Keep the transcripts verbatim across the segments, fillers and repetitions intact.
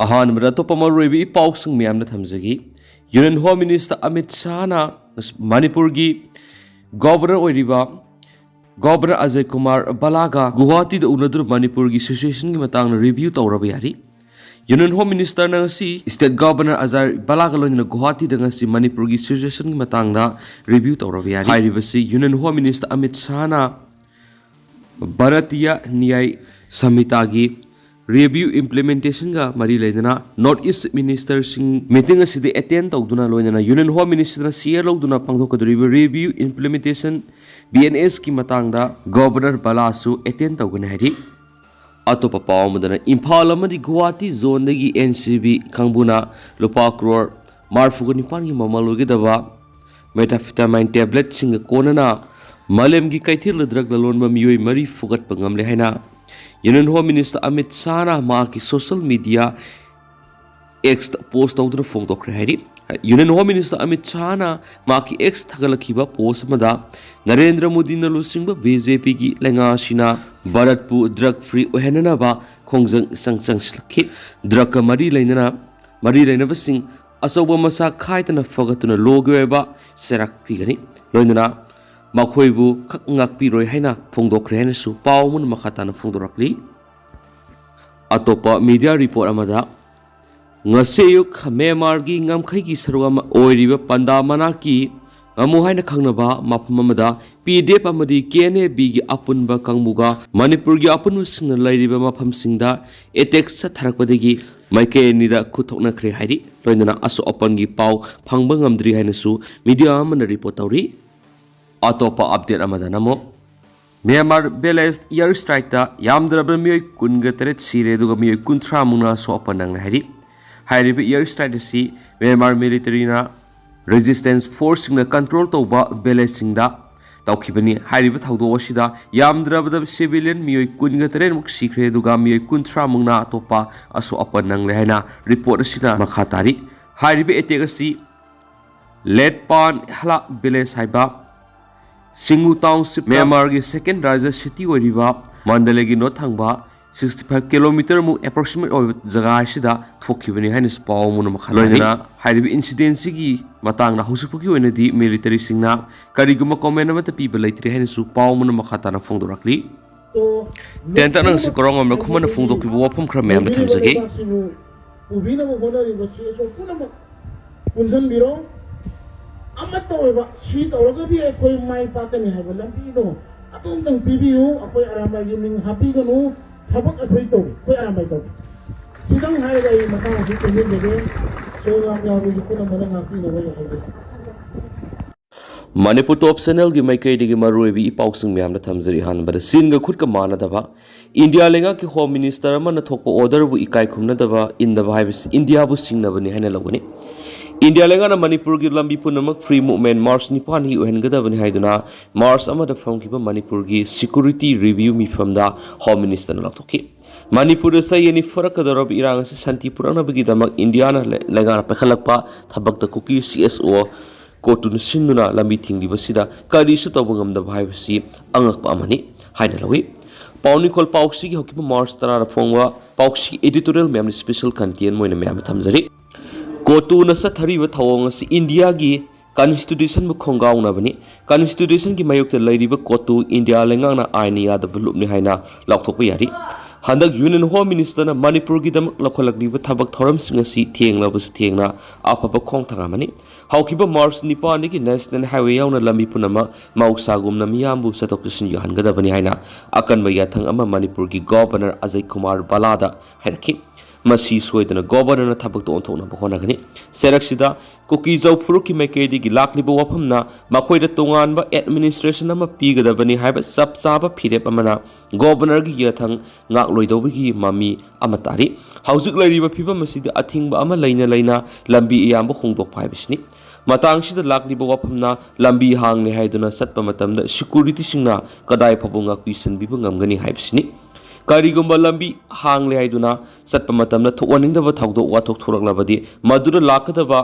ꯑꯍꯥꯟꯕꯗ ꯑꯇꯣꯞꯄ ꯃꯔꯨꯑꯣꯏꯕ ꯏ ꯄꯥꯎꯁꯤꯡ ꯃꯌꯥꯝꯅ ꯊꯝꯖꯒꯦ꯫ ꯌꯨꯅꯤꯌꯟ ꯍꯣꯝ ꯃꯤꯅꯤꯁꯇꯔ ꯑꯃꯤꯠ ꯁꯥꯍꯅ ꯃꯅꯤꯄꯨꯔꯒꯤ ꯒꯣꯕꯔꯅꯔ ꯑꯣꯏꯔꯤꯕ ꯒꯣꯕꯔꯅꯔ ꯑꯖꯌ ꯀꯨꯃꯥꯔ ꯕꯂꯥꯒ ꯒꯨꯋꯥꯍꯥꯇꯤꯗ ꯎꯅꯗꯨꯅ ꯃꯅꯤꯄꯨꯔꯒꯤ ꯁꯤꯆꯨꯋꯦꯁꯟꯒꯤ ꯃꯇꯥꯡꯗ ꯔꯤꯚ꯭ꯌꯨ ꯇꯧꯔꯕ ꯌꯥꯔꯤ꯫ ꯌꯨꯅꯤꯌꯟ ꯍꯣꯝ ꯃꯤꯅꯤꯁꯇꯔꯅ ꯉꯁꯤ ꯁ꯭ꯇꯦꯠ ꯒꯣꯕꯔꯅꯔ ꯑꯖꯌ ꯕꯂꯥꯒ ꯂꯣꯏꯅꯅ ꯒꯨꯋꯥꯍꯥꯇꯤꯗ ꯉꯁꯤ ꯃꯅꯤꯄꯨꯔꯒꯤ ꯁꯤꯆꯨꯋꯦꯁꯟꯒꯤ ꯃꯇꯥꯡꯗ ꯔꯤꯚ꯭ꯌꯨ ꯇꯧꯔꯕ ꯌꯥꯔꯤ꯫ ꯍꯥꯏꯔꯤꯕꯁꯤ ꯌꯨꯅꯤꯌꯟ ꯍꯣꯝ ꯃꯤꯅꯤꯁꯇꯔ ꯑꯃꯤꯠ ꯁꯥꯍꯅ ꯚꯥꯔꯇꯤꯌ ꯅ꯭ꯌꯥꯌ ꯁꯃꯤꯇꯥꯒꯤ ꯔꯤꯚ꯭ꯌꯨ ꯏꯝꯄ꯭ꯂꯤꯃꯦꯟꯇꯦꯁꯟꯒ ꯃꯔꯤ ꯂꯩꯅꯅ ꯅꯣꯔꯠ ꯏꯁ ꯃꯤꯅꯤꯁꯇꯔꯁꯤꯡ ꯃꯤꯇꯤꯡ ꯑꯁꯤꯗ ꯑꯦꯇꯦꯟ ꯇꯧꯗꯨꯅ ꯂꯣꯏꯅꯅ ꯌꯨꯅꯤꯌꯟ ꯍꯣꯝ ꯃꯤꯅꯤꯁꯇꯔꯅ ꯁꯤꯌꯔ ꯂꯧꯗꯨꯅ ꯄꯥꯡꯊꯣꯛꯀꯗꯧꯔꯤꯕ ꯔꯤꯚ꯭ꯌꯨ ꯏꯝꯄ꯭ꯂꯤꯃꯦꯟꯇꯦꯁꯟ, ꯕꯤ ꯑꯦꯟ ꯑꯦꯁꯀꯤ ꯃꯇꯥꯡꯗ ꯒꯣꯕꯔꯅꯔ ꯕꯂꯥꯁꯨ ꯑꯦꯇꯦꯟ ꯇꯧꯒꯅꯤ ꯍꯥꯏꯔꯤ꯫ ꯑꯇꯣꯞꯄ ꯄꯥꯎ ꯑꯃꯗꯅ ꯏꯝꯐꯥꯜ ꯑꯃꯗꯤ ꯒꯨꯋꯥꯍꯥꯇꯤ ꯖꯣꯟꯗꯒꯤ ꯑꯦꯟ ꯁꯤ ꯕꯤ ꯀꯥꯡꯕꯨꯅ ꯂꯨꯄꯥ ꯀ꯭ꯔꯣꯔ ꯃꯔꯤꯐꯨꯒ ꯅꯤꯄꯥꯟꯒꯤ ꯃꯃꯜ ꯑꯣꯏꯒꯗꯕ ꯃꯦꯊꯥꯝꯐꯦꯇꯥꯃꯥꯏꯟ ꯇꯦꯕ꯭ꯂꯦꯠꯁꯤꯡꯒ ꯀꯣꯟꯅꯅ ꯃꯥꯂꯦꯝꯒꯤ ꯀꯩꯊꯦꯜꯗ ꯗ꯭ꯔꯒ ꯂꯂꯣꯟꯕ ꯃꯤꯑꯣꯏ ꯃꯔꯤ ꯐꯨꯒꯠꯄ ꯉꯝꯂꯦ ꯍꯥꯏꯅ ꯌꯨꯅꯤꯌꯟ ꯍꯣꯝ ꯃꯤꯅꯤꯁꯇꯔ ꯑꯃꯤꯠ ꯁꯥꯍꯅ ꯃꯍꯥꯛꯀꯤ ꯁꯣꯁꯤꯌꯦꯜ ꯃꯤꯗꯤꯌꯥ ꯑꯦꯛꯁꯇ ꯄꯣꯁ ꯇꯧꯗꯨꯅ ꯐꯣꯡꯗꯣꯛꯈ꯭ꯔꯦ ꯍꯥꯏꯔꯤ꯫ ꯌꯨꯅꯤꯌꯟ ꯍꯣꯝ ꯃꯤꯅꯤꯁꯇꯔ ꯑꯃꯤꯠ ꯁꯥꯍꯅ ꯃꯍꯥꯛꯀꯤ ꯑꯦꯛꯁ ꯊꯥꯒꯠꯂꯛꯈꯤꯕ ꯄꯣꯁ ꯑꯃꯗ ꯅꯔꯦꯟꯗ꯭ꯔ ꯃꯣꯗꯤꯅ ꯂꯨꯆꯤꯡꯕ ꯕꯤ ꯖꯦ ꯄꯤꯒꯤ ꯂꯩꯉꯥꯛ ꯑꯁꯤꯅ ꯚꯥꯔꯠꯄꯨ ꯗ꯭ꯔꯒ ꯐ꯭ꯔꯤ ꯑꯣꯏꯍꯟꯅꯅꯕ ꯈꯣꯡꯖꯪ ꯏꯆꯪ ꯆꯪꯁꯤꯜꯂꯛꯈꯤ꯫ ꯗ꯭ꯔꯒꯀ ꯃꯔꯤ ꯂꯩꯅꯅ ꯃꯔꯤ ꯂꯩꯅꯕꯁꯤꯡ ꯑꯆꯧꯕ ꯃꯁꯥ ꯈꯥꯏꯗꯅ ꯐꯒꯠꯇꯨꯅ ꯂꯣꯒꯤ ꯑꯣꯏꯕ ꯆꯩꯔꯥꯛ ꯄꯤꯒꯅꯤ꯫ ꯂꯣꯏꯅꯅ ꯃꯈꯣꯏꯕꯨ ꯈꯛ ꯉꯥꯛꯄꯤꯔꯣꯏ ꯍꯥꯏꯅ ꯐꯣꯡꯗꯣꯛꯈ꯭ꯔꯦ ꯍꯥꯏꯅꯁꯨ ꯄꯥꯎ ꯑꯃꯅ ꯃꯈꯥ ꯇꯥꯅ ꯐꯣꯡꯗꯣꯔꯛꯂꯤ꯫ ꯑꯇꯣꯞꯄ ꯃꯤꯗꯤꯌꯥ ꯔꯤꯄꯣꯔꯠ ꯑꯃꯗ, ꯉꯁꯤ ꯑꯌꯨꯛ ꯃ꯭ꯌꯥꯟꯃꯥꯔꯒꯤ ꯉꯝꯈꯩꯒꯤ ꯁꯔꯨꯛ ꯑꯃ ꯑꯣꯏꯔꯤꯕ ꯄꯟꯗꯥ ꯃꯅꯥꯛꯀꯤ ꯉꯥꯃꯨ ꯍꯥꯏꯅ ꯈꯪꯅꯕ ꯃꯐꯝ ꯑꯃꯗ ꯄꯤ ꯗꯤ ꯑꯦꯐ ꯑꯃꯗꯤ ꯀꯦ ꯑꯦꯟ ꯑꯦ ꯕꯤꯒꯤ ꯑꯄꯨꯟꯕ ꯀꯥꯡꯕꯨꯒ ꯃꯅꯤꯄꯨꯔꯒꯤ ꯑꯄꯨꯟꯕꯁꯤꯡꯅ ꯂꯩꯔꯤꯕ ꯃꯐꯝꯁꯤꯡꯗ ꯑꯦꯇꯦꯛ ꯆꯠꯊꯔꯛꯄꯗꯒꯤ ꯃꯥꯏꯀꯩ ꯑꯅꯤꯗ ꯈꯨꯠꯊꯣꯛꯅꯈ꯭ꯔꯦ ꯍꯥꯏꯔꯤ꯫ ꯂꯣꯏꯅꯅ ꯑꯁꯣꯛ ꯑꯄꯟꯒꯤ ꯄꯥꯎ ꯐꯪꯕ ꯉꯝꯗ꯭ꯔꯤ ꯍꯥꯏꯅꯁꯨ ꯃꯤꯗꯤꯌꯥ ꯑꯃꯅ ꯔꯤꯄꯣꯔꯠ ꯇꯧꯔꯤ꯫ ꯑꯇꯣꯞꯄ ꯑꯞꯗꯦꯠ ꯑꯃꯗꯅ ꯑꯃꯨꯛ ꯃ꯭ꯌꯥꯟꯃꯥꯔ ꯚꯤꯂꯦꯖ ꯏꯌꯔ ꯁ꯭ꯇ꯭ꯔꯥꯏꯛꯇ ꯌꯥꯝꯗ꯭ꯔꯕꯗ ꯃꯤꯑꯣꯏ ꯀꯨꯟꯒ ꯇꯔꯦꯠ ꯁꯤꯔꯦ, ꯑꯗꯨꯒ ꯃꯤꯑꯣꯏ ꯀꯨꯟꯊ꯭ꯔꯥ ꯃꯨꯛꯅ ꯑꯁꯣꯛ ꯑꯄꯟ ꯅꯪꯂꯦ ꯍꯥꯏꯔꯤ꯫ ꯍꯥꯏꯔꯤꯕ ꯏꯌꯔ ꯁ꯭ꯇ꯭ꯔꯥꯏꯛ ꯑꯁꯤ ꯃ꯭ꯌꯥꯟꯃꯥꯔ ꯃꯤꯂꯤꯇꯔꯤꯅ ꯔꯦꯖꯤꯁꯇꯦꯟꯁ ꯐꯣꯔꯁꯁꯤꯡꯅ ꯀꯟꯇ꯭ꯔꯣꯜ ꯇꯧꯕ ꯚꯤꯂꯦꯖꯁꯤꯡꯗ ꯇꯧꯈꯤꯕꯅꯤ꯫ ꯍꯥꯏꯔꯤꯕ ꯊꯧꯗꯣꯛ ꯑꯁꯤꯗ ꯌꯥꯝꯗ꯭ꯔꯕꯗ ꯁꯤꯚꯤꯂꯤꯌꯟ ꯃꯤꯑꯣꯏ ꯀꯨꯟꯒ ꯇꯔꯦꯠ ꯃꯨꯛ ꯁꯤꯈ꯭ꯔꯦ, ꯑꯗꯨꯒ ꯃꯤꯑꯣꯏ ꯀꯨꯟꯊ꯭ꯔꯥ ꯃꯨꯛꯅ ꯑꯇꯣꯞꯄ ꯑꯁꯣꯛ ꯑꯄꯟ ꯅꯪꯂꯦ ꯍꯥꯏꯅ ꯔꯤꯄꯣꯔꯠ ꯑꯁꯤꯅ ꯃꯈꯥ ꯇꯥꯔꯤ꯫ ꯍꯥꯏꯔꯤꯕ ꯑꯦꯇꯦꯛ ꯑꯁꯤ ꯂꯦꯠꯄꯥꯟ ꯍꯂꯥ ꯚꯤꯂꯦꯖ ꯍꯥꯏꯕ ꯁꯤꯡꯉꯨ ꯇꯥꯎꯟꯁꯤꯞ, ꯃ꯭ꯌꯥꯟꯃꯥꯔꯒꯤ ꯁꯦꯀꯦꯟ ꯂꯥꯔꯖꯦꯁ ꯁꯤꯇꯤ ꯑꯣꯏꯔꯤꯕ ꯃꯟꯗꯂꯦꯒꯤ ꯅꯣꯔꯠ ꯊꯪꯕ ꯁꯤꯛꯁꯇꯤ ꯐꯥꯏꯚ ꯀꯤꯂꯣꯃꯤꯇꯔꯃꯨꯛ ꯑꯦꯄ꯭ꯔꯣꯛꯁꯤꯃꯦꯠ ꯑꯣꯏꯕ ꯖꯒꯥ ꯑꯁꯤꯗ ꯊꯣꯛꯈꯤꯕꯅꯤ ꯍꯥꯏꯅꯁꯨ ꯄꯥꯎ ꯑꯃꯅ ꯃꯈꯥ ꯇꯥꯔꯤ꯫ ꯂꯣꯏꯅꯅ ꯍꯥꯏꯔꯤꯕ ꯏꯟꯁꯤꯗꯦꯟꯁꯤꯒꯤ ꯃꯇꯥꯡꯗ ꯍꯧꯖꯤꯛ ꯐꯥꯎꯒꯤ ꯑꯣꯏꯅꯗꯤ ꯃꯤꯂꯤꯇꯔꯤꯁꯤꯡꯅ ꯀꯔꯤꯒꯨꯝꯕ ꯀꯣꯃꯦꯟ ꯑꯃꯠꯇ ꯄꯤꯕ ꯂꯩꯇ꯭ꯔꯤ ꯍꯥꯏꯅꯁꯨ ꯄꯥꯎ ꯑꯃꯅ ꯃꯈꯥ ꯇꯥꯅ ꯐꯣꯡꯗꯣꯔꯛꯂꯤ꯫ ꯇꯦꯟꯇ ꯅꯪꯁꯤ ꯀꯣꯔꯣꯡ ꯑꯃꯅ ꯈꯨꯃꯟꯅ ꯐꯣꯡꯗꯣꯛꯈꯤꯕ ꯋꯥꯐꯝ ꯈꯔ ꯃꯌꯥꯝꯅ ꯊꯝꯖꯒꯦ꯫ ꯄꯨꯕꯤꯅꯕ ꯍꯣꯠꯅꯔꯤꯕ ꯁꯤ ꯑꯦꯁ ꯑꯣ ꯄꯨꯝꯅꯃꯛ ꯄꯨꯟꯁꯤꯟꯕꯤꯔꯣ꯫ ꯑꯃꯠꯇ ꯑꯣꯏꯕ ꯁꯤ ꯇꯧꯔꯒꯗꯤ ꯑꯩꯈꯣꯏ ꯃꯥꯏ ꯄꯥꯛꯀꯅꯤ ꯍꯥꯏꯕ ꯂꯝꯕꯤꯗꯣ ꯑꯗꯣꯝꯇꯪ ꯄꯤꯕꯤꯌꯨ꯫ ꯑꯩꯈꯣꯏ ꯑꯔꯥꯝꯕꯥꯏꯒꯤ ꯃꯤꯡ ꯍꯥꯞꯄꯤꯒꯅꯨ꯫ ꯊꯕꯛ ꯑꯩꯈꯣꯏ ꯇꯧꯏ, ꯑꯩꯈꯣꯏ ꯑꯔꯥꯝꯕꯥꯏ ꯇꯧꯏ꯫ ꯁꯤꯗꯪ ꯍꯥꯏꯔꯒ ꯑꯩ ꯃꯇꯥꯡ ꯑꯁꯤ ꯇꯦꯟꯖꯟꯖꯒꯦ꯫ ꯁꯣꯏ ꯉꯥꯝ ꯌꯥꯎꯕꯁꯨ ꯄꯨꯝꯅꯃꯛꯅ ꯉꯥꯛꯄꯤꯅꯕ ꯑꯩ ꯍꯥꯏꯖꯒꯦ꯫ ꯃꯅꯤꯄꯨꯔ ꯇꯣꯞ ꯆꯦꯅꯦꯜꯒꯤ ꯃꯥꯏꯀꯩꯗꯒꯤ ꯃꯔꯨꯑꯣꯏꯕ ꯏ ꯄꯥꯎꯁꯤꯡ ꯃꯌꯥꯝꯅ ꯊꯝꯖꯔꯤ꯫ ꯑꯍꯥꯟꯕꯗ ꯆꯤꯟꯒ ꯈꯨꯠꯀ ꯃꯥꯟꯅꯗꯕ, ꯏꯟꯗꯤꯌꯥ ꯂꯩꯉꯥꯛꯀꯤ ꯍꯣꯝ ꯃꯤꯅꯤꯁꯇꯔ ꯑꯃꯅ ꯊꯣꯛꯄ ꯑꯣꯔꯗꯔꯕꯨ ꯏꯀꯥꯏ ꯈꯨꯝꯅꯗꯕ, ꯏꯟꯗꯕ ꯍꯥꯏꯕꯁꯤ ꯏꯟꯗꯤꯌꯥꯕꯨ ꯁꯤꯡꯅꯕꯅꯤ ꯍꯥꯏꯅ ꯂꯧꯒꯅꯤ꯫ ꯏꯟꯗꯤꯌꯥ ꯂꯩꯉꯥꯛꯅ ꯃꯅꯤꯄꯨꯔꯒꯤ ꯂꯝꯕꯤ ꯄꯨꯝꯅꯃꯛ ꯐ꯭ꯔꯤ ꯃꯨꯚꯃꯦꯟ ꯃꯥꯔꯆ ꯅꯤꯄꯥꯟꯒꯤ ꯑꯣꯏꯍꯟꯒꯗꯕꯅꯤ ꯍꯥꯏꯗꯨꯅ ꯃꯥꯔꯆ ꯑꯃꯗ ꯐꯝꯈꯤꯕ ꯃꯅꯤꯄꯨꯔꯒꯤ ꯁꯤꯀ꯭ꯌꯨꯔꯤꯇꯤ ꯔꯤꯚꯤꯌꯨ ꯃꯤꯐꯝꯗ ꯍꯣꯝ ꯃꯤꯅꯤꯁꯇꯔꯅ ꯂꯥꯎꯊꯣꯛꯈꯤ꯫ ꯃꯅꯤꯄꯨꯔꯗ ꯆꯍꯤ ꯑꯅꯤ ꯐꯥꯔꯛꯀꯗꯧꯔꯕ ꯏꯔꯥꯡ ꯑꯁꯤ ꯁꯥꯟꯇꯤ ꯄꯨꯔꯛꯅꯕꯒꯤꯗꯃꯛ ꯏꯟꯗꯤꯌꯥꯅ ꯂꯩ-, ꯂꯩꯉꯥꯛꯅ ꯄꯥꯏꯈꯠꯂꯛꯄ ꯊꯕꯛꯇ ꯀꯨꯀꯤ ꯁꯤ ꯑꯦꯁ ꯑꯣ ꯀꯣꯇꯨꯅ ꯁꯤꯟꯗꯨꯅ ꯂꯝꯕꯤ ꯊꯤꯡꯂꯤꯕꯁꯤꯗ ꯀꯔꯤꯁꯨ ꯇꯧꯕ ꯉꯝꯗꯕ ꯍꯥꯏꯕꯁꯤ ꯑꯉꯛꯄ ꯑꯃꯅꯤ ꯍꯥꯏꯅ ꯂꯧꯏ꯫ ꯄꯥꯎꯅꯤꯈꯣꯜ ꯄꯥꯎꯁꯤꯒꯤ ꯍꯧꯈꯤꯕ ꯃꯥꯔꯆ ꯇꯔꯥꯗ ꯐꯣꯡꯕ ꯄꯥꯎꯁꯤ ꯑꯦꯗꯤꯇꯣꯔꯤꯌꯦꯜ ꯃꯌꯥꯝꯅ ꯁ꯭ꯄꯦꯁꯦꯜ ꯀꯟꯇꯦꯟ ꯑꯣꯏꯅ ꯃꯌꯥꯝꯗ ꯊꯝꯖꯔꯤ꯫ ꯀꯣꯇꯨꯅ ꯆꯠꯊꯔꯤꯕ ꯊꯧꯑꯣꯡ ꯑꯁꯤ ꯏꯟꯗꯤꯌꯥꯒꯤ ꯀꯟꯁꯇꯤꯇ꯭ꯌꯨꯁꯟꯕꯨ ꯈꯣꯡꯒꯥꯎꯅꯕꯅꯤ꯫ ꯀꯟꯁꯇꯤꯇ꯭ꯌꯨꯁꯟꯒꯤ ꯃꯥꯌꯣꯛꯇ ꯂꯩꯔꯤꯕ ꯀꯣꯇꯨ ꯏꯟꯗꯤꯌꯥ ꯂꯩꯉꯥꯛꯅ ꯑꯥꯏꯟꯅ ꯌꯥꯗꯕ ꯂꯨꯞꯅꯤ ꯍꯥꯏꯅ ꯂꯥꯎꯊꯣꯛꯄ ꯌꯥꯔꯤ꯫ ꯍꯟꯗꯛ ꯌꯨꯅꯤꯌꯟ ꯍꯣꯝ ꯃꯤꯅꯤꯁꯇꯔꯅ ꯃꯅꯤꯄꯨꯔꯒꯤꯗꯃꯛ ꯂꯧꯈꯠꯂꯛꯂꯤꯕ ꯊꯕꯛ ꯊꯧꯔꯝꯁꯤꯡ ꯑꯁꯤ ꯊꯦꯡꯂꯕꯁꯨ ꯊꯦꯡꯅ ꯑꯐꯕ ꯈꯣꯡꯊꯥꯡ ꯑꯃꯅꯤ꯫ ꯍꯧꯈꯤꯕ ꯃꯥꯔꯆ ꯅꯤꯄꯥꯟꯗꯒꯤ ꯅꯦꯁꯅꯦꯜ ꯍꯥꯏꯋꯦ ꯌꯥꯎꯅ ꯂꯝꯕꯤ ꯄꯨꯝꯅꯃꯛ ꯃꯍꯧꯁꯥꯒꯨꯝꯅ ꯃꯤꯌꯥꯝꯕꯨ ꯆꯠꯊꯣꯛ ꯆꯠꯁꯤꯟ ꯌꯥꯍꯟꯒꯗꯕꯅꯤ ꯍꯥꯏꯅ ꯑꯀꯟꯕ ꯌꯥꯊꯪ ꯑꯃ ꯃꯅꯤꯄꯨꯔꯒꯤ ꯒꯣꯚꯔꯅꯔ ꯑꯖꯌ ꯀꯨꯃꯥꯔ ꯚꯜꯂꯥꯗ ꯍꯥꯏꯔꯛꯈꯤ꯫ ꯃꯁꯤ ꯁꯣꯏꯗꯅ ꯒꯣꯚꯔꯅꯔꯅ ꯊꯕꯛꯇ ꯑꯣꯟꯊꯣꯛꯅꯕ ꯍꯣꯠꯅꯒꯅꯤ꯫ ꯆꯩꯔꯛꯁꯤꯗ ꯀꯨꯀꯤ-ꯖꯧ ꯐꯨꯔꯨꯞꯀꯤ ꯃꯥꯏꯀꯩꯗꯒꯤ ꯂꯥꯛꯂꯤꯕ ꯋꯥꯐꯝꯅ ꯃꯈꯣꯏꯗ ꯇꯣꯉꯥꯟꯕ ꯑꯦꯗꯃꯤꯅꯤꯁꯇ꯭ꯔꯦꯁꯟ ꯑꯃ ꯄꯤꯒꯗꯕꯅꯤ ꯍꯥꯏꯕ ꯆꯞ ꯆꯥꯕ ꯐꯤꯔꯦꯞ ꯑꯃꯅ ꯒꯣꯚꯔꯅꯔꯒꯤ ꯌꯥꯊꯪ ꯉꯥꯛꯂꯣꯏꯗꯧꯕꯒꯤ ꯃꯃꯤ ꯑꯃ ꯇꯥꯔꯤ꯫ ꯍꯧꯖꯤꯛ ꯂꯩꯔꯤꯕ ꯐꯤꯕꯝ ꯑꯁꯤꯗ ꯑꯊꯤꯡꯕ ꯑꯃ ꯂꯩꯅ ꯂꯩꯅ ꯂꯝꯕꯤ ꯑꯌꯥꯝꯕ ꯍꯣꯡꯗꯣꯛꯄ ꯍꯥꯏꯕꯁꯤꯅꯤ꯫ ꯃꯇꯥꯡꯁꯤꯗ ꯂꯥꯛꯂꯤꯕ ꯋꯥꯐꯝꯅ ꯂꯝꯕꯤ ꯍꯥꯡꯂꯦ ꯍꯥꯏꯗꯨꯅ ꯆꯠꯄ ꯃꯇꯝꯗ ꯁꯤꯀ꯭ꯌꯨꯔꯤꯇꯤꯁꯤꯡꯅ ꯀꯗꯥꯏ ꯐꯥꯎꯕ ꯉꯥꯛꯄꯤ ꯁꯦꯟꯕꯤꯕ ꯉꯝꯒꯅꯤ ꯍꯥꯏꯕꯁꯤꯅꯤ꯫ ꯀꯔꯤꯒꯨꯝꯕ ꯂꯝꯕꯤ ꯍꯥꯡꯂꯦ ꯍꯥꯏꯗꯨꯅ ꯆꯠꯄ ꯃꯇꯝꯗ ꯊꯣꯛꯍꯟꯅꯤꯡꯗꯕ ꯊꯧꯗꯣꯛ ꯋꯥꯊꯣꯛ ꯊꯣꯔꯛꯂꯕꯗꯤ ꯃꯗꯨꯗ ꯂꯥꯛꯀꯗꯕ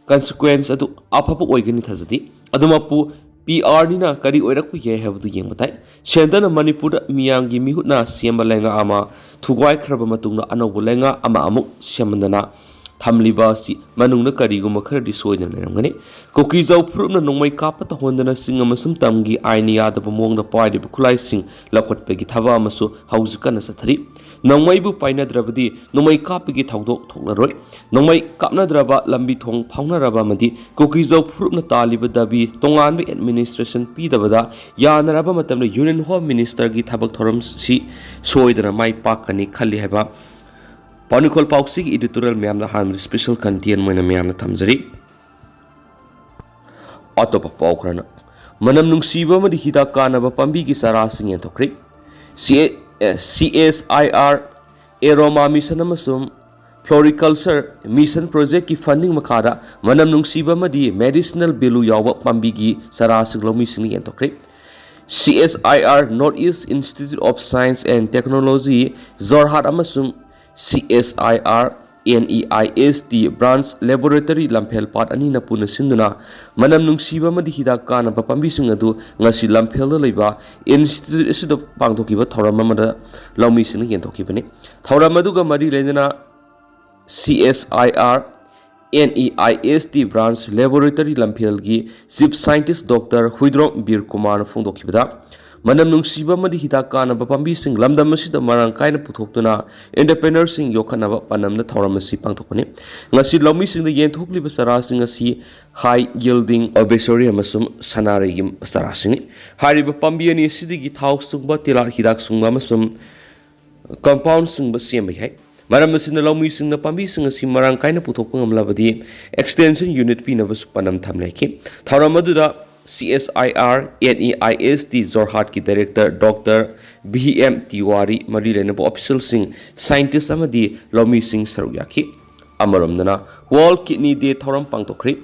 ꯀꯟꯁꯤꯀ꯭ꯋꯦꯟꯁ ꯑꯗꯨ ꯑꯐꯕ ꯑꯣꯏꯒꯅꯤ ꯊꯥꯖꯗꯦ꯫ ꯑꯗꯨꯃꯛꯄꯨ ꯄꯤ ꯑꯥꯔꯅꯤꯅ ꯀꯔꯤ ꯑꯣꯏꯔꯛꯄ ꯌꯥꯏ ꯍꯥꯏꯕꯗꯨ ꯌꯦꯡꯕ ꯇꯥꯏ꯫ ꯁꯦꯟꯇꯔꯅ ꯃꯅꯤꯄꯨꯔꯗ ꯃꯤꯌꯥꯝꯒꯤ ꯃꯤꯍꯨꯠꯅ ꯁꯦꯝꯕ ꯂꯩꯉꯥꯛ ꯑꯃ ꯊꯨꯒꯥꯏꯈ꯭ꯔꯕ ꯃꯇꯨꯡꯗ ꯑꯅꯧꯕ ꯂꯩꯉꯥꯛ ꯑꯃ ꯑꯃꯨꯛ ꯁꯦꯝꯍꯟꯗꯅ ꯊꯝꯂꯤꯕ ꯑꯁꯤ ꯃꯅꯨꯡꯗ ꯀꯔꯤꯒꯨꯝꯕ ꯈꯔꯗꯤ ꯁꯣꯏꯗꯅ ꯂꯩꯔꯝꯒꯅꯤ꯫ ꯀꯨꯀꯤꯖꯧ ꯐꯨꯔꯨꯞꯅ ꯅꯣꯡꯃꯩ ꯀꯥꯞꯄ ꯇꯧꯍꯟꯗꯅ ꯆꯤꯡ ꯑꯃꯁꯨꯡ ꯇꯝꯒꯤ ꯑꯥꯏꯟ ꯌꯥꯗꯕ ꯃꯑꯣꯡꯗ ꯄꯥꯏꯔꯤꯕ ꯈꯨꯠꯂꯥꯏꯁꯤꯡ ꯂꯧꯈꯠꯄꯒꯤ ꯊꯕꯛ ꯑꯃꯁꯨ ꯍꯧꯖꯤꯛ ꯀꯟꯅ ꯆꯠꯊꯔꯤ꯫ ꯅꯣꯡꯃꯩꯕꯨ ꯄꯥꯏꯅꯗ꯭ꯔꯕꯗꯤ ꯅꯣꯡꯃꯩ ꯀꯥꯞꯄꯒꯤ ꯊꯧꯗꯣꯛ ꯊꯣꯛꯂꯔꯣꯏ꯫ ꯅꯣꯡꯃꯩ ꯀꯥꯞꯅꯗ꯭ꯔꯕ, ꯂꯝꯕꯤ ꯊꯣꯡ ꯐꯥꯎꯅꯔꯕ ꯑꯃꯗꯤ ꯀꯨꯀꯤꯖꯧ ꯐꯨꯔꯨꯞꯅ ꯇꯥꯜꯂꯤꯕ ꯗꯥꯕꯤ ꯇꯣꯉꯥꯟꯕ ꯑꯦꯗꯃꯤꯅꯤꯁꯇ꯭ꯔꯦꯁꯟ ꯄꯤꯗꯕꯗ ꯌꯥꯅꯔꯕ ꯃꯇꯝꯗ ꯌꯨꯅꯤꯌꯟ ꯍꯣꯝ ꯃꯤꯅꯤꯁꯇꯔꯒꯤ ꯊꯕꯛ ꯊꯧꯔꯝꯁꯤ ꯁꯣꯏꯗꯅ ꯃꯥꯏ ꯄꯥꯛꯀꯅꯤ ꯈꯜꯂꯤ ꯍꯥꯏꯕ ꯄꯥꯎꯅꯤꯈꯣꯜ ꯄꯥꯎꯆꯦꯒꯤ ꯏꯗꯤꯇꯣꯔꯤꯌꯦꯜ ꯃꯌꯥꯝꯅ ꯑꯍꯥꯟꯕꯗ ꯁ꯭ꯄꯦꯁꯦꯜ ꯀꯟꯇꯦꯟ ꯑꯣꯏꯅ ꯃꯌꯥꯝꯅ ꯊꯝꯖꯔꯤ꯫ ꯑꯇꯣꯞꯄ ꯄꯥꯎ ꯈꯔꯅ, ꯃꯅꯝ ꯅꯨꯡꯁꯤꯕ ꯑꯃꯗꯤ ꯍꯤꯗꯥꯛ ꯀꯥꯟꯅꯕ ꯄꯥꯝꯕꯤꯒꯤ ꯆꯥꯔꯥꯁꯤꯡ ꯌꯦꯟꯊꯣꯛꯈ꯭ꯔꯦ꯫ ꯁꯤ ꯑꯦ-, ꯑꯦ, ꯁꯤ S I R, aroma mission ꯑꯃꯁꯨꯡ ꯐ꯭ꯂꯣꯔꯤꯀꯜꯆꯔ ꯃꯤꯁꯟ ꯄ꯭ꯔꯣꯖꯦꯛꯀꯤ ꯐꯟꯗꯤꯡ ꯃꯈꯥꯗ ꯃꯅꯝ ꯅꯨꯡꯁꯤꯕ ꯑꯃꯗꯤ ꯃꯦꯗꯤꯁꯤꯅꯦꯜ ꯚꯦꯂꯨ ꯌꯥꯎꯕ ꯄꯥꯝꯕꯤꯒꯤ ꯆꯥꯔꯥꯁꯤꯡ ꯂꯧꯃꯤꯁꯤꯡꯅ ꯌꯦꯟꯊꯣꯛꯈ꯭ꯔꯦ꯫ C S I R, North East Institute of Science and Technology, Jorhat ꯑꯃꯁꯨꯡ C S I R, N E I S T branch laboratory ꯂꯝꯐꯦꯜ ꯄꯥꯠ ꯑꯅꯤꯅ ꯄꯨꯟꯅ ꯁꯤꯟꯗꯨꯅ ꯃꯅꯝ ꯅꯨꯡꯁꯤꯕ ꯑꯃꯗꯤ ꯍꯤꯗꯥꯛ ꯀꯥꯟꯅꯕ ꯄꯥꯝꯕꯤꯁꯤꯡ ꯑꯗꯨ ꯉꯁꯤ ꯂꯝꯐꯦꯜꯗ ꯂꯩꯕ institute ꯑꯁꯤꯗ ꯄꯥꯡꯊꯣꯛꯈꯤꯕ ꯊꯧꯔꯝ ꯑꯃꯗ ꯂꯧꯃꯤꯁꯤꯡꯅ ꯌꯦꯟꯊꯣꯛꯈꯤꯕꯅꯤ꯫ ꯊꯧꯔꯝ ꯑꯗꯨꯒ ꯃꯔꯤ ꯂꯩꯅꯅ C S I R, N E I S T branch laboratory ꯂꯝꯐꯦꯜꯒꯤ Chief Scientist Doctor Huidrom Bir ꯀꯨꯃꯥꯔꯅ ꯐꯣꯡꯗꯣꯛꯈꯤꯕꯗ, ꯃꯅꯝ ꯅꯨꯡꯁꯤꯕ ꯑꯃꯗꯤ ꯍꯤꯗꯥꯛ ꯀꯥꯟꯅꯕ ꯄꯥꯝꯕꯤꯁꯤꯡ ꯂꯝꯗꯝ ꯑꯁꯤꯗ ꯃꯔꯥꯡ ꯀꯥꯏꯅ ꯄꯨꯊꯣꯛꯇꯨꯅ entrepreneurꯁꯤꯡ ꯌꯣꯛꯈꯠꯅꯕ ꯄꯥꯟꯗꯝꯗ ꯊꯧꯔꯝ ꯑꯁꯤ ꯄꯥꯡꯊꯣꯛꯄꯅꯤ꯫ ꯉꯁꯤ ꯂꯧꯃꯤꯁꯤꯡꯗ ꯌꯦꯟꯊꯣꯛꯂꯤꯕ ꯆꯥꯔꯥꯁꯤꯡ ꯑꯁꯤ high yielding Obesori ꯑꯃꯁꯨꯡ ꯁꯅꯥꯔꯩꯒꯤ ꯆꯥꯔꯥꯁꯤꯡꯅꯤ꯫ ꯍꯥꯏꯔꯤꯕ ꯄꯥꯝꯕꯤ ꯑꯅꯤ ꯑꯁꯤꯗꯒꯤ ꯊꯥꯎ ꯁꯨꯡꯕ, ꯇꯤꯜꯍꯥꯠ ꯍꯤꯗꯥꯛ ꯁꯨꯡꯕ ꯑꯃꯁꯨꯡ compound ꯁꯤꯡꯕ ꯁꯦꯝꯕ ꯌꯥꯏ꯫ ꯃꯔꯝ ꯑꯁꯤꯅ ꯂꯧꯃꯤꯁꯤꯡꯅ ꯄꯥꯝꯕꯤꯁꯤꯡ ꯑꯁꯤ ꯃꯔꯥꯡ ꯀꯥꯏꯅ ꯄꯨꯊꯣꯛꯄ ꯉꯝꯂꯕꯗꯤ extension unit ꯄꯤꯅꯕꯁꯨ ꯄꯥꯟꯗꯝ ꯊꯝꯂꯦ꯫ ꯊꯧꯔꯝ ꯑꯗꯨꯗ C S I R, N E I S T ꯖꯣꯔꯍꯥꯠꯀꯤ director Doctor V M Tiwari, ꯃꯔꯤ ꯂꯩꯅꯕ officialꯁꯤꯡ, scientist ꯑꯃꯗꯤ ꯂꯧꯃꯤꯁꯤꯡ ꯁꯔꯨꯛ ꯌꯥꯈꯤ꯫ ꯑꯃꯔꯣꯝꯗꯅ World Kidney Day ꯊꯧꯔꯝ ꯄꯥꯡꯊꯣꯛꯈ꯭ꯔꯤ꯫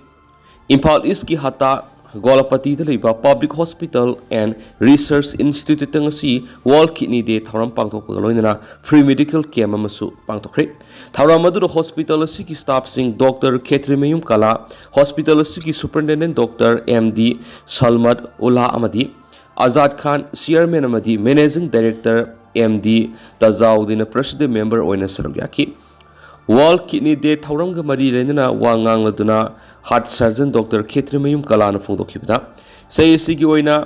ꯏꯝꯐꯥꯜ ꯏꯁꯀꯤ ꯍꯇꯥ ꯒꯣꯂꯥꯄꯇꯤꯗ ꯂꯩꯕ Public Hospital and Research Instituteꯇ ꯉꯁꯤ World Kidney Day ꯊꯧꯔꯝ ꯄꯥꯡꯊꯣꯛꯄꯒ ꯂꯣꯏꯅꯅ free medical camp ꯑꯃꯁꯨ ꯄꯥꯡꯊꯣꯛꯈ꯭ꯔꯦ꯫ ꯊꯧꯔꯝ ꯑꯗꯨꯗ hospital ꯑꯁꯤꯒꯤ staffꯁꯤꯡ Doctor ꯈꯦꯇ꯭ꯔꯤꯃꯌꯨꯝ ꯀꯂꯥ, hospital ꯑꯁꯤꯒꯤ superintendent Doctor M D ꯁꯜꯃꯠ Ola ꯑꯃꯗꯤ ꯑꯖꯥꯗ ꯈꯥꯟ, chairman ꯑꯃꯗꯤ managing director M D ꯇꯖꯥꯎꯗꯤꯟꯅ president member ꯑꯣꯏꯅ ꯁꯔꯨꯛ ꯌꯥꯈꯤ꯫ World Kidney Day ꯊꯧꯔꯝꯒ ꯃꯔꯤ ꯂꯩꯅꯅ ꯋꯥ ꯉꯥꯡꯂꯗꯨꯅ heart surgeon Doctor ꯈꯦꯇ꯭ꯔꯤꯃꯌꯨꯝ ꯀꯂꯥꯅ ꯐꯣꯡꯗꯣꯛꯈꯤꯕꯗ, ꯆꯍꯤ ꯑꯁꯤꯒꯤ ꯑꯣꯏꯅ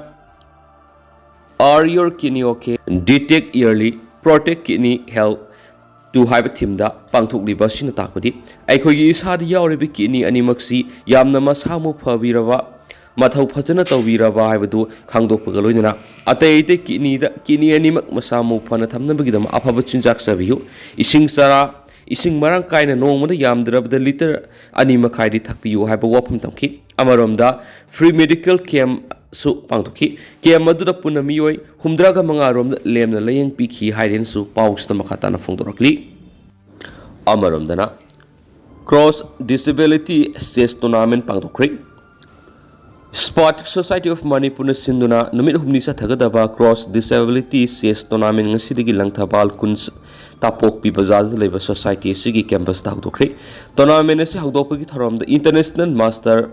Are Your Kidney Okay? Detect Early, Protect Kidney Health two ꯍꯥꯏꯕ themeꯗ ꯄꯥꯡꯊꯣꯛꯂꯤꯕ ꯑꯁꯤꯅ ꯇꯥꯛꯄꯗꯤ ꯑꯩꯈꯣꯏꯒꯤ ꯏꯁꯥꯗ ꯌꯥꯎꯔꯤꯕ kidney ꯑꯅꯤꯃꯛꯁꯤ ꯌꯥꯝꯅ ꯃꯁꯥ ꯃꯎ ꯐꯕꯤꯔꯕ, ꯃꯊꯧ ꯐꯖꯅ ꯇꯧꯕꯤꯔꯕ ꯍꯥꯏꯕꯗꯨ ꯈꯪꯗꯣꯛꯄꯒ ꯂꯣꯏꯅꯅ ꯑꯇꯩ ꯑꯇꯩ kidneyꯗ, kidney ꯑꯅꯤꯃꯛ ꯃꯁꯥ ꯃꯎ ꯐꯅ ꯊꯝꯅꯕꯒꯤꯗꯃꯛ ꯑꯐꯕ ꯆꯤꯟꯖꯥꯛ ꯆꯥꯕꯤꯌꯨ꯫ ꯏꯁꯤꯡ ꯆꯥꯔꯥ, ꯏꯁꯤꯡ ꯃꯔꯥꯡ ꯀꯥꯏꯅ ꯅꯣꯡꯃꯗ ꯌꯥꯝꯗ꯭ꯔꯕꯗ litre ꯑꯅꯤ ꯃꯈꯥꯏꯗꯤ ꯊꯛꯄꯤꯌꯨ ꯍꯥꯏꯕ ꯋꯥꯐꯝ ꯊꯝꯈꯤ꯫ ꯑꯃꯔꯣꯝꯗ free medical campꯁꯨ ꯄꯥꯡꯊꯣꯛꯈꯤ꯫ Camp ꯑꯗꯨꯗ ꯄꯨꯟꯅ ꯃꯤꯑꯣꯏ ꯍꯨꯝꯗ꯭ꯔꯥꯒ ꯃꯉꯥ ꯔꯣꯝꯗ ꯂꯦꯝꯅ ꯂꯥꯌꯦꯡ ꯄꯤꯈꯤ ꯍꯥꯏꯔꯦꯅꯁꯨ ꯄꯥꯎꯁꯤꯗ ꯃꯈꯥ ꯇꯥꯅ ꯐꯣꯡꯗꯣꯔꯛꯂꯤ꯫ ꯑꯃꯔꯣꯝꯗꯅ Cross Disability Chess Tournament ꯄꯥꯡꯊꯣꯛꯈ꯭ꯔꯦ꯫ Spastic Society of Manipurꯅ ꯁꯤꯟꯗꯨꯅ ꯅꯨꯃꯤꯠ ꯍꯨꯝꯅꯤ ꯆꯠꯊꯒꯗꯕ Cross Disability Chess Tournament ꯉꯁꯤꯗꯒꯤ ꯂꯪꯊꯕꯥꯜ ꯀꯨꯟꯁ ꯇꯥꯄꯣꯛꯄꯤ ꯕꯖꯥꯔꯗ ꯂꯩꯕ society ꯑꯁꯤꯒꯤ campusꯇ ꯍꯧꯗꯣꯛꯈ꯭ꯔꯦ꯫ Tournament ꯑꯁꯤ ꯍꯧꯗꯣꯛꯄꯒꯤ ꯊꯧꯔꯝꯗ international master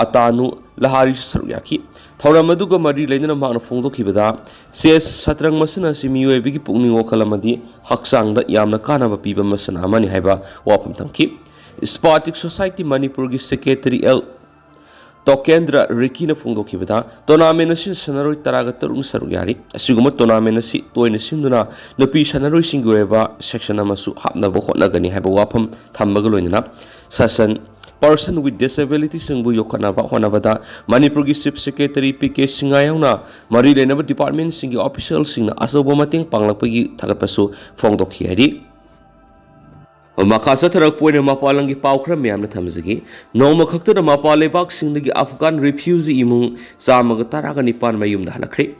ꯑꯇꯥꯅꯨ ꯂꯍꯥꯔꯤꯁꯨ ꯁꯔꯨꯛ ꯌꯥꯈꯤ꯫ ꯊꯧꯔꯝ ꯑꯗꯨꯒ ꯃꯔꯤ ꯂꯩꯅꯅ ꯃꯍꯥꯛꯅ ꯐꯣꯡꯗꯣꯛꯈꯤꯕꯗ, chess ꯁꯇ꯭ꯔꯪ ꯃꯁꯥꯟꯅ ꯑꯁꯤ ꯃꯤꯑꯣꯏꯕꯒꯤ ꯄꯨꯛꯅꯤꯡ ꯋꯥꯈꯜ ꯑꯃꯗꯤ ꯍꯛꯆꯥꯡꯗ ꯌꯥꯝꯅ ꯀꯥꯟꯅꯕ ꯄꯤꯕ ꯃꯁꯥꯟꯅ ꯑꯃꯅꯤ ꯍꯥꯏꯕ ꯋꯥꯐꯝ ꯊꯝꯈꯤ꯫ Spastic Society ꯃꯅꯤꯄꯨꯔꯒꯤ secretary ꯑꯦꯜ ꯇꯣꯀꯦꯟꯗ꯭ꯔ ꯔꯤꯀꯤꯅ ꯐꯣꯡꯗꯣꯛꯈꯤꯕꯗ, tournament ꯑꯁꯤꯗ ꯁꯥꯟꯅꯔꯣꯏ ꯇꯔꯥꯒ ꯇꯔꯨꯛꯅ ꯁꯔꯨꯛ ꯌꯥꯔꯤ꯫ ꯑꯁꯤꯒꯨꯝꯕ tournament ꯑꯁꯤ ꯇꯣꯏꯅ ꯁꯤꯟꯗꯨꯅ ꯅꯨꯄꯤ ꯁꯥꯟꯅꯔꯣꯏꯁꯤꯡꯒꯤ ꯑꯣꯏꯕ section ꯑꯃꯁꯨ ꯍꯥꯞꯅꯕ ꯍꯣꯠꯅꯒꯅꯤ ꯍꯥꯏꯕ ꯋꯥꯐꯝ ꯊꯝꯕꯒ ꯂꯣꯏꯅꯅ, session person with disabilityꯁꯤꯡꯕꯨ ꯌꯣꯛꯈꯠꯅꯕ ꯍꯣꯠꯅꯕꯗ ꯃꯅꯤꯄꯨꯔꯒꯤ Chief Secretary P K Singh ꯌꯥꯎꯅ ꯃꯔꯤ ꯂꯩꯅꯕ departmentꯁꯤꯡꯒꯤ officialꯁꯤꯡꯅ ꯑꯆꯧꯕ ꯃꯇꯦꯡ ꯄꯥꯡꯂꯛꯄꯒꯤ ꯊꯥꯒꯠꯄꯁꯨ ꯐꯣꯡꯗꯣꯛꯈꯤ ꯍꯥꯏꯔꯤ꯫ ꯃꯈꯥ ꯆꯠꯊꯔꯛꯄ ꯑꯣꯏꯅ ꯃꯄꯥꯟ ꯂꯝꯒꯤ ꯄꯥꯎ ꯈꯔ ꯃꯌꯥꯝꯅ ꯊꯝꯖꯒꯦ꯫ ꯅꯣꯡꯃ ꯈꯛꯇꯗ ꯃꯄꯥꯟ ꯂꯩꯕꯥꯛꯁꯤꯡꯗꯒꯤ Afghan refugee ꯏꯃꯨꯡ ꯆꯥꯝꯃꯒ ꯇꯔꯥꯒ ꯅꯤꯄꯥꯟ ꯃꯌꯨꯝꯗ ꯍꯜꯂꯛꯈ꯭ꯔꯦ꯫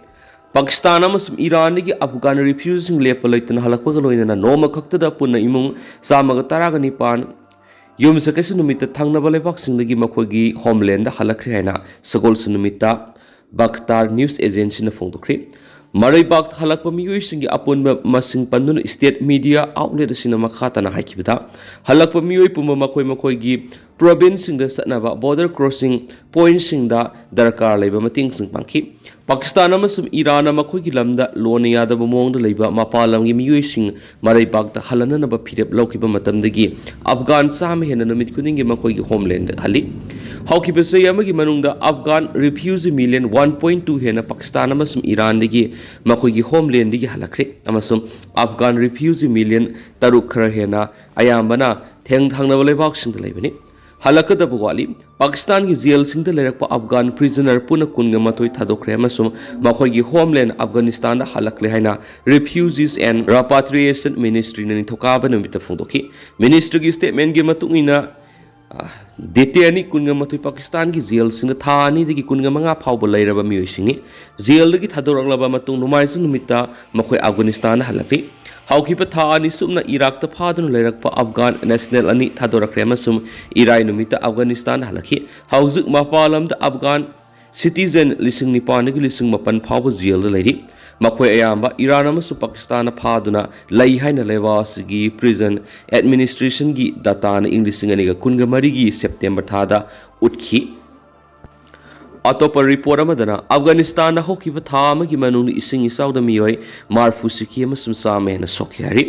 ꯄꯥꯀꯤꯁꯇꯥꯟ ꯑꯃꯁꯨꯡ ꯏꯔꯥꯟꯗꯒꯤ Afghan refugeeꯁꯤꯡ ꯂꯦꯞꯄ ꯂꯩꯇꯅ ꯍꯜꯂꯛꯄꯒ ꯂꯣꯏꯅꯅ ꯅꯣꯡꯃ ꯈꯛꯇꯗ ꯄꯨꯟꯅ ꯏꯃꯨꯡ ꯆꯥꯝꯃꯒ ꯇꯔꯥꯒ ꯅꯤꯄꯥꯟ ꯌꯨꯝꯁꯀꯩꯁ ꯅꯨꯃꯤꯠꯇ ꯊꯪꯅꯕ ꯂꯩꯕꯥꯛꯁꯤꯡꯗꯒꯤ ꯃꯈꯣꯏꯒꯤ ꯍꯣꯝꯂꯦꯟꯗ ꯍꯜꯂꯛꯈ꯭ꯔꯦ ꯍꯥꯏꯅ ꯁꯒꯣꯜꯁꯦꯟ ꯅꯨꯃꯤꯠꯇ ꯕꯈꯇꯥꯔ ꯅ꯭ꯌꯨꯁ ꯑꯦꯖꯦꯟꯁꯤꯅ ꯐꯣꯡꯗꯣꯛꯈ꯭ꯔꯦ꯫ ꯃꯔꯩꯕꯥꯛꯇ ꯍꯜꯂꯛꯄ ꯃꯤꯑꯣꯏꯁꯤꯡꯒꯤ ꯑꯄꯨꯟꯕ ꯃꯁꯤꯡ ꯄꯟꯗꯨꯅ ꯁ꯭ꯇꯦꯠ ꯃꯤꯗꯤꯌꯥ ꯑꯥꯎꯠꯂꯦꯠ ꯑꯁꯤꯅ ꯃꯈꯥ ꯇꯥꯅ ꯍꯥꯏꯈꯤꯕꯗ, ꯍꯜꯂꯛꯄ ꯃꯤꯑꯣꯏ ꯄꯨꯝꯕ ꯃꯈꯣꯏ ꯃꯈꯣꯏꯒꯤ ꯄ꯭ꯔꯣꯚꯤꯟꯁꯁꯤꯡꯗ ꯆꯠꯅꯕ ꯕꯣꯔꯗꯔ ꯀ꯭ꯔꯣꯁꯤꯡ ꯄꯣꯏꯟꯠꯁꯤꯡꯗ ꯗꯔꯀꯥꯔ ꯂꯩꯕ ꯃꯇꯦꯡꯁꯤꯡ ꯄꯥꯡꯈꯤ꯫ ꯄꯥꯀꯤꯁꯇꯥꯟ ꯑꯃꯁꯨꯡ ꯏꯔꯥꯟꯅ ꯃꯈꯣꯏꯒꯤ ꯂꯝꯗ ꯂꯣꯟꯅ ꯌꯥꯗꯕ ꯃꯑꯣꯡꯗ ꯂꯩꯕ ꯃꯄꯥꯟ ꯂꯝꯒꯤ ꯃꯤꯑꯣꯏꯁꯤꯡ ꯃꯔꯩꯕꯥꯛꯇ ꯍꯜꯍꯟꯅꯅꯕ ꯐꯤꯔꯦꯞ ꯂꯧꯈꯤꯕ ꯃꯇꯝꯗꯒꯤ ꯑꯐꯒꯥꯟ ꯆꯥꯝꯃ ꯍꯦꯟꯅ ꯅꯨꯃꯤꯠ ꯈꯨꯗꯤꯡꯒꯤ ꯃꯈꯣꯏꯒꯤ ꯍꯣꯝꯂꯦꯟꯗ ꯍꯜꯂꯤ꯫ ꯍꯧꯈꯤꯕ ꯆꯍꯤ ꯑꯃꯒꯤ ꯃꯅꯨꯡꯗ Afghan refugee million one point two ꯍꯦꯟꯅ ꯄꯥꯀꯤꯁꯇꯥꯟ ꯑꯃꯁꯨꯡ ꯏꯔꯥꯟꯗꯒꯤ ꯃꯈꯣꯏꯒꯤ ꯍꯣꯝꯂꯦꯟꯗꯒꯤ ꯍꯜꯂꯛꯈ꯭ꯔꯦ ꯑꯃꯁꯨꯡ ꯑꯐꯒꯥꯟ ꯔꯤꯐ꯭ꯌꯨꯖꯤ ꯃꯤꯂꯤꯌꯟ ꯇꯔꯨꯛ ꯈꯔ ꯍꯦꯟꯅ ꯑꯌꯥꯝꯕꯅ ꯊꯦꯡ ꯊꯪꯅꯕ ꯂꯩꯕꯥꯛꯁꯤꯡꯗ ꯂꯩꯕꯅꯤ꯫ ꯍꯜꯂꯛꯀꯗꯕ ꯋꯥꯠꯂꯤ꯫ ꯄꯥꯀꯤꯁꯇꯥꯟꯒꯤ ꯖꯦꯜꯁꯤꯡꯗ ꯂꯩꯔꯛꯄ ꯑꯐꯒꯥꯟ ꯄ꯭ꯔꯤꯖꯅꯔ ꯄꯨꯟꯅ ꯀꯨꯟꯒ ꯃꯥꯊꯣꯏ ꯊꯥꯗꯣꯛꯈ꯭ꯔꯦ ꯑꯃꯁꯨꯡ ꯃꯈꯣꯏꯒꯤ ꯍꯣꯝꯂꯦꯟ ꯑꯐꯒꯥꯅꯤꯁꯇꯥꯟꯗ ꯍꯜꯂꯛꯂꯦ ꯍꯥꯏꯅ Refugees and Repatriation Ministryꯅ ꯅꯤꯡꯊꯧꯀꯥꯕ ꯅꯨꯃꯤꯠꯇ ꯐꯣꯡꯗꯣꯛꯈꯤ꯫ ꯃꯤꯅꯤꯁꯇ꯭ꯔꯤꯒꯤ ꯁ꯭ꯇꯦꯠꯃꯦꯟꯒꯤ ꯃꯇꯨꯡ ꯏꯟꯅ, ꯑ, ꯗꯦꯇꯦꯅꯤ ꯀꯨꯟꯒ ꯃꯥꯊꯣꯏ ꯄꯥꯀꯤꯁꯇꯥꯟꯒꯤ ꯖꯦꯜꯁꯤꯡꯗ ꯊꯥ ꯑꯅꯤꯗꯒꯤ ꯀꯨꯟꯒ ꯃꯉꯥ ꯐꯥꯎꯕ ꯂꯩꯔꯕ ꯃꯤꯑꯣꯏꯁꯤꯡꯅꯤ꯫ ꯖꯦꯜꯗꯒꯤ ꯊꯥꯗꯣꯔꯛꯂꯕ ꯃꯇꯨꯡ ꯅꯣꯡꯃꯥꯏꯖꯤꯡ ꯅꯨꯃꯤꯠꯇ ꯃꯈꯣꯏ ꯑꯐꯒꯥꯅꯤꯁꯇꯥꯟꯗ ꯍꯜꯂꯛꯂꯤ꯫ ꯍꯧꯈꯤꯕ ꯊꯥ ꯑꯅꯤ ꯁꯨꯞꯅ ꯏꯔꯥꯛꯇ ꯐꯥꯗꯨꯅ ꯂꯩꯔꯛꯄ ꯑꯐꯒꯥꯟ ꯅꯦꯁꯅꯦꯜ ꯑꯅꯤ ꯊꯥꯗꯣꯔꯛꯈ꯭ꯔꯦ ꯑꯃꯁꯨꯡ ꯏꯔꯥꯏ ꯅꯨꯃꯤꯠꯇ ꯑꯐꯒꯥꯅꯤꯁꯇꯥꯟꯗ ꯍꯜꯂꯛꯈꯤ꯫ ꯍꯧꯖꯤꯛ ꯃꯄꯥꯟ ꯂꯝꯗ ꯑꯐꯒꯥꯟ ꯁꯤꯇꯤꯖꯦꯟ ꯂꯤꯁꯤꯡ ꯅꯤꯄꯥꯟꯗꯒꯤ ꯂꯤꯁꯤꯡ ꯃꯥꯄꯟ ꯐꯥꯎꯕ ꯖꯦꯜꯗ ꯂꯩꯔꯤ꯫ ꯃꯈꯣꯏ ꯑꯌꯥꯝꯕ ꯏꯔꯥꯟ ꯑꯃꯁꯨꯡ ꯄꯥꯀꯤꯁꯇꯥꯟꯅ ꯐꯥꯗꯨꯅ ꯂꯩ ꯍꯥꯏꯅ ꯂꯩꯕꯥꯛ ꯑꯁꯤꯒꯤ ꯄ꯭ꯔꯤꯖꯟ ꯑꯦꯗꯃꯤꯅꯤꯁꯇ꯭ꯔꯦꯁꯟꯒꯤ ꯗꯇꯥꯅ ꯏꯪ ꯂꯤꯁꯤꯡ ꯑꯅꯤꯒ ꯀꯨꯟꯒ ꯃꯔꯤꯒꯤ ꯁꯦꯞꯇꯦꯝꯕꯔ ꯊꯥꯗ ꯎꯠꯈꯤ꯫ ꯑꯇꯣꯞꯄ ꯔꯤꯄꯣꯔꯠ ꯑꯃꯗꯅ, ꯑꯐꯒꯥꯅꯤꯁꯇꯥꯟꯗ ꯍꯧꯈꯤꯕ ꯊꯥ ꯑꯃꯒꯤ ꯃꯅꯨꯡꯗ ꯏꯁꯤꯡ ꯏꯆꯥꯎꯗ ꯃꯤꯑꯣꯏ ꯃꯔꯤꯐꯨ ꯁꯤꯈꯤ ꯑꯃꯁꯨꯡ ꯆꯥꯝꯃ ꯍꯦꯟꯅ ꯁꯣꯛꯈꯤ ꯍꯥꯏꯔꯤ꯫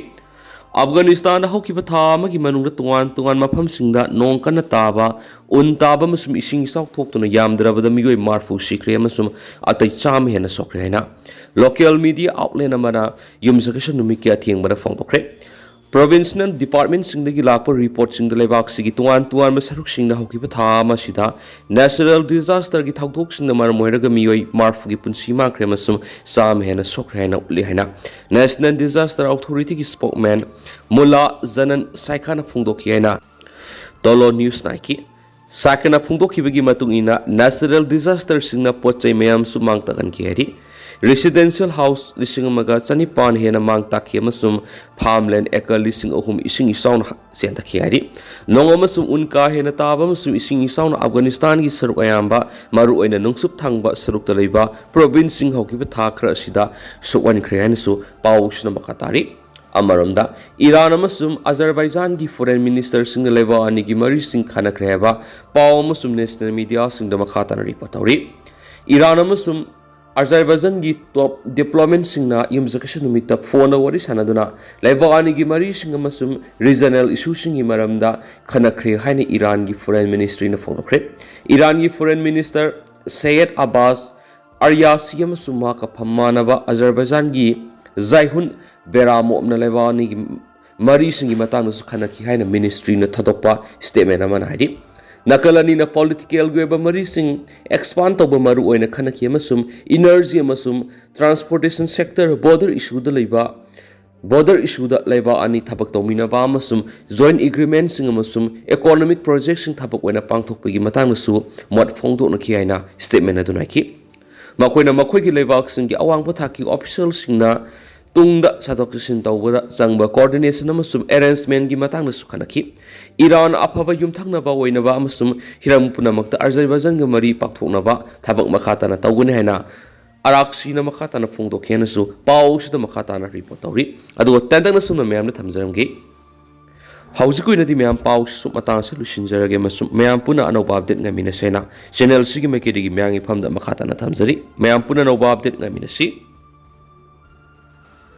ꯑꯐꯒꯥꯅꯤꯁꯇꯥꯟꯗ ꯍꯧꯈꯤꯕ ꯊꯥ ꯑꯃꯒꯤ ꯃꯅꯨꯡꯗ ꯇꯣꯉꯥꯟ ꯇꯣꯉꯥꯟꯕ ꯃꯐꯝꯁꯤꯡꯗ ꯅꯣꯡ ꯀꯟꯅ ꯇꯥꯕ, ꯎꯟ ꯇꯥꯕ ꯑꯃꯁꯨꯡ ꯏꯁꯤꯡ ꯏꯆꯥꯎ ꯊꯣꯛꯇꯨꯅ ꯌꯥꯝꯗ꯭ꯔꯕꯗ ꯃꯤꯑꯣꯏ ꯃꯔꯤꯐꯨ ꯁꯤꯈ꯭ꯔꯦ ꯑꯃꯁꯨꯡ ꯑꯇꯩ ꯆꯥꯝꯃ ꯍꯦꯟꯅ ꯁꯣꯛꯈ꯭ꯔꯦ ꯍꯥꯏꯅ ꯂꯣꯀꯦꯜ ꯃꯤꯗꯤꯌꯥ ꯑꯥꯎꯠꯂꯦꯠ ꯑꯃꯅ ꯌꯨꯝꯁꯀꯩꯁ ꯅꯨꯃꯤꯠꯀꯤ ꯑꯊꯦꯡꯕꯗ ꯐꯣꯡꯗꯣꯛꯈ꯭ꯔꯦ꯫ ꯄ꯭ꯔꯣꯚꯤꯟꯁꯅꯦꯜ ꯗꯤꯄꯥꯔꯠꯃꯦꯟꯠꯁꯤꯡꯗꯒꯤ ꯂꯥꯛꯄ ꯔꯤꯄꯣꯔꯠꯁꯤꯡꯗ ꯂꯩꯕꯥꯛꯁꯤꯒꯤ ꯇꯣꯉꯥꯟ ꯇꯣꯉꯥꯟꯕ ꯁꯔꯨꯛꯁꯤꯡꯗ ꯍꯧꯈꯤꯕ ꯊꯥ ꯑꯃꯁꯤꯗ ꯅꯦꯆꯔꯦꯜ ꯗꯤꯖꯥꯁꯇꯔꯒꯤ ꯊꯧꯗꯣꯛꯁꯤꯡꯅ ꯃꯔꯝ ꯑꯣꯏꯔꯒ ꯃꯤꯑꯣꯏ ꯃꯔꯤꯐꯨꯒꯤ ꯄꯨꯟꯁꯤ ꯃꯥꯡꯈ꯭ꯔꯦ ꯑꯃꯁꯨꯡ ꯆꯥꯝꯃ ꯍꯦꯟꯅ ꯁꯣꯛꯈ꯭ꯔꯦ ꯍꯥꯏꯅ ꯎꯠꯂꯤ ꯍꯥꯏꯅ ꯅꯦꯁꯅꯦꯜ ꯗꯤꯖꯥꯁꯇꯔ ꯑꯣꯊꯣꯔꯤꯇꯤꯒꯤ ꯁ꯭ꯄꯣꯛꯃꯦꯟ ꯃꯨꯂꯥ ꯖꯅꯟ ꯁꯥꯏꯈꯥꯅ ꯐꯣꯡꯗꯣꯛꯈꯤ ꯍꯥꯏꯅ ꯇꯣꯂꯣ ꯅ꯭ꯌꯨꯁꯅ ꯍꯥꯏꯈꯤ꯫ ꯁꯥꯏꯈꯥꯅ ꯐꯣꯡꯗꯣꯛꯈꯤꯕꯒꯤ ꯃꯇꯨꯡ ꯏꯟꯅ, ꯅꯦꯆꯔꯦꯜ ꯗꯤꯖꯥꯁꯇꯔꯁꯤꯡꯅ ꯄꯣꯠ ꯆꯩ ꯃꯌꯥꯝꯁꯨ ꯃꯥꯡ ꯇꯥꯛꯍꯟꯈꯤ ꯍꯥꯏꯔꯤ꯫ Residential house ꯂꯤꯁꯤꯡ ꯑꯃꯒ ꯆꯅꯤꯄꯥꯟ ꯍꯦꯟꯅ ꯃꯥꯡ ꯇꯥꯛꯈꯤ ꯑꯃꯁꯨꯡ farmland acre ꯂꯤꯁꯤꯡ ꯑꯍꯨꯝ ꯏꯁꯤꯡ ꯏꯆꯥꯎꯅ ꯆꯦꯟꯊꯈꯤ ꯍꯥꯏꯔꯤ꯫ ꯅꯣꯡ ꯑꯃꯁꯨꯡ ꯎꯟ ꯀꯥ ꯍꯦꯟꯅ ꯇꯥꯕ ꯑꯃꯁꯨꯡ ꯏꯁꯤꯡ ꯏꯆꯥꯎꯅ ꯑꯐꯒꯥꯅꯤꯁꯇꯥꯟꯒꯤ ꯁꯔꯨꯛ ꯑꯌꯥꯝꯕ, ꯃꯔꯨꯑꯣꯏꯅ ꯅꯣꯡꯆꯨꯞ ꯊꯪꯕ ꯁꯔꯨꯛꯇ ꯂꯩꯕ provinceꯁꯤꯡ ꯍꯧꯈꯤꯕ ꯊꯥ ꯈꯔ ꯑꯁꯤꯗ ꯁꯣꯛꯍꯟꯈ꯭ꯔꯦ ꯍꯥꯏꯅꯁꯨ ꯄꯥꯎꯁꯤꯅ ꯃꯈꯥ ꯇꯥꯔꯤ꯫ ꯑꯃꯔꯣꯝꯗ, ꯏꯔꯥꯟ ꯑꯃꯁꯨꯡ ꯑꯖꯔꯕꯥꯏꯖꯥꯟꯒꯤ foreign ministerꯁꯤꯡꯅ ꯂꯩꯕꯥꯛ ꯑꯅꯤꯒꯤ ꯃꯔꯤꯁꯤꯡ ꯈꯟꯅꯈ꯭ꯔꯦ ꯍꯥꯏꯕ ꯄꯥꯎ ꯑꯃꯁꯨꯡ national mediaꯁꯤꯡꯗ ꯃꯈꯥ ꯇꯥꯅ report ꯇꯧꯔꯤ꯫ ꯏꯔꯥꯟ ꯑꯃꯁꯨꯡ ꯑꯖꯔꯕꯥꯏꯖꯥꯟꯒꯤ top diplomatꯁꯤꯡꯅ ꯌꯨꯝꯁꯀꯩꯁ ꯅꯨꯃꯤꯠꯇ phoneꯗ ꯋꯥꯔꯤ ꯁꯥꯟꯅꯗꯨꯅ ꯂꯩꯕꯥꯛ ꯑꯅꯤꯒꯤ ꯃꯔꯤꯁꯤꯡ ꯑꯃꯁꯨꯡ regional issueꯁꯤꯡꯒꯤ ꯃꯔꯝꯗ ꯈꯟꯅꯈ꯭ꯔꯦ ꯍꯥꯏꯅ ꯏꯔꯥꯟꯒꯤ foreign ministryꯅ ꯐꯣꯡꯗꯣꯛꯈ꯭ꯔꯦ꯫ ꯏꯔꯥꯟꯒꯤ foreign minister ꯁꯩꯌꯦꯗ ꯑꯕꯥꯁ ꯑꯔꯌꯥꯁꯤ ꯑꯃꯁꯨꯡ ꯃꯍꯥꯛꯀ ꯐꯝꯃꯥꯟꯅꯕ ꯑꯖꯔꯕꯥꯏꯖꯥꯟꯒꯤ ꯖꯥꯏꯍꯨꯟ ꯕꯦꯔꯥꯃꯣꯞꯅ ꯂꯩꯕꯥꯛ ꯑꯅꯤꯒꯤ ꯃꯔꯤꯁꯤꯡꯒꯤ ꯃꯇꯥꯡꯗꯁꯨ ꯈꯟꯅꯈꯤ ꯍꯥꯏꯅ ministryꯅ ꯊꯥꯗꯣꯛꯄ statement ꯑꯃꯅ ꯍꯥꯏꯔꯤ꯫ ꯅꯥꯀꯜ ꯑꯅꯤꯅ politicalꯒꯤ ꯑꯣꯏꯕ ꯃꯔꯤꯁꯤꯡ expand ꯇꯧꯕ ꯃꯔꯨ ꯑꯣꯏꯅ ꯈꯟꯅꯈꯤ ꯑꯃꯁꯨꯡ energy ꯑꯃꯁꯨꯡ transportation sector, border issueꯗ ꯂꯩꯕ border issueꯗ ꯂꯩꯕꯥꯛ ꯑꯅꯤ ꯊꯕꯛ ꯇꯧꯃꯤꯟꯅꯕ ꯑꯃꯁꯨꯡ joint agreementꯁꯤꯡ ꯑꯃꯁꯨꯡ economic projectꯁꯤꯡ ꯊꯕꯛ ꯑꯣꯏꯅ ꯄꯥꯡꯊꯣꯛꯄꯒꯤ ꯃꯇꯥꯡꯗꯁꯨ ꯃꯣꯠ ꯐꯣꯡꯗꯣꯛꯅꯈꯤ ꯍꯥꯏꯅ statement ꯑꯗꯨꯅ ꯍꯥꯏꯈꯤ꯫ ꯃꯈꯣꯏꯅ ꯃꯈꯣꯏꯒꯤ ꯂꯩꯕꯥꯛꯁꯤꯡꯒꯤ ꯑꯋꯥꯡꯕ ꯊꯥꯛꯀꯤ officialꯁꯤꯡꯅ ꯇꯨꯡꯗ ꯆꯠꯊꯣꯛ ꯆꯠꯁꯤꯟ ꯇꯧꯕꯗ ꯆꯪꯕ coordination ꯑꯃꯁꯨꯡ arrangementꯀꯤ ꯃꯇꯥꯡꯗꯁꯨ ꯈꯟꯅꯈꯤ꯫ ꯏꯔꯥꯟ ꯑꯐꯕ ꯌꯨꯝꯊꯪꯅꯕ ꯑꯣꯏꯅꯕ ꯑꯃꯁꯨꯡ ꯍꯤꯔꯝ ꯄꯨꯝꯅꯃꯛꯇ ꯑꯖꯔꯕꯥꯏꯖꯥꯟꯒ ꯃꯔꯤ ꯄꯥꯛꯊꯣꯛꯅꯕ ꯊꯕꯛ ꯃꯈꯥ ꯇꯥꯅ ꯇꯧꯒꯅꯤ ꯍꯥꯏꯅ ꯑꯔꯥꯛꯁꯤꯅ ꯃꯈꯥ ꯇꯥꯅ ꯐꯣꯡꯗꯣꯛꯈꯤ ꯍꯥꯏꯅꯁꯨ ꯄꯥꯎꯁꯤꯗ ꯃꯈꯥ ꯇꯥꯅ report ꯇꯧꯔꯤ꯫ ꯑꯗꯨꯒ ꯇꯦꯟꯇꯛꯅ ꯁꯨꯝꯅ ꯃꯌꯥꯝꯗ ꯊꯝꯖꯔꯝꯒꯦ꯫ ꯍꯧꯖꯤꯛꯀꯤ ꯑꯣꯏꯅꯗꯤ ꯃꯌꯥꯝ ꯄꯥꯎꯁꯤꯁꯨ ꯃꯇꯥꯡ ꯑꯁꯤꯗ ꯂꯣꯏꯁꯤꯟꯖꯔꯒꯦ ꯑꯃꯁꯨꯡ ꯃꯌꯥꯝ ꯄꯨꯟꯅ ꯑꯅꯧꯕ update ꯉꯥꯏꯃꯤꯟꯅꯁꯦꯅ channelꯁꯤꯒꯤ ꯃꯥꯏꯀꯩꯗꯒꯤ ꯃꯌꯥꯝꯒꯤ ꯐꯝꯗ ꯃꯈꯥ ꯇꯥꯅ ꯊꯝꯖꯔꯤ꯫ ꯃꯌꯥꯝ ꯄꯨꯟꯅ ꯑꯅꯧꯕ update ꯉꯥꯏꯃꯤꯟꯅꯁꯤ꯫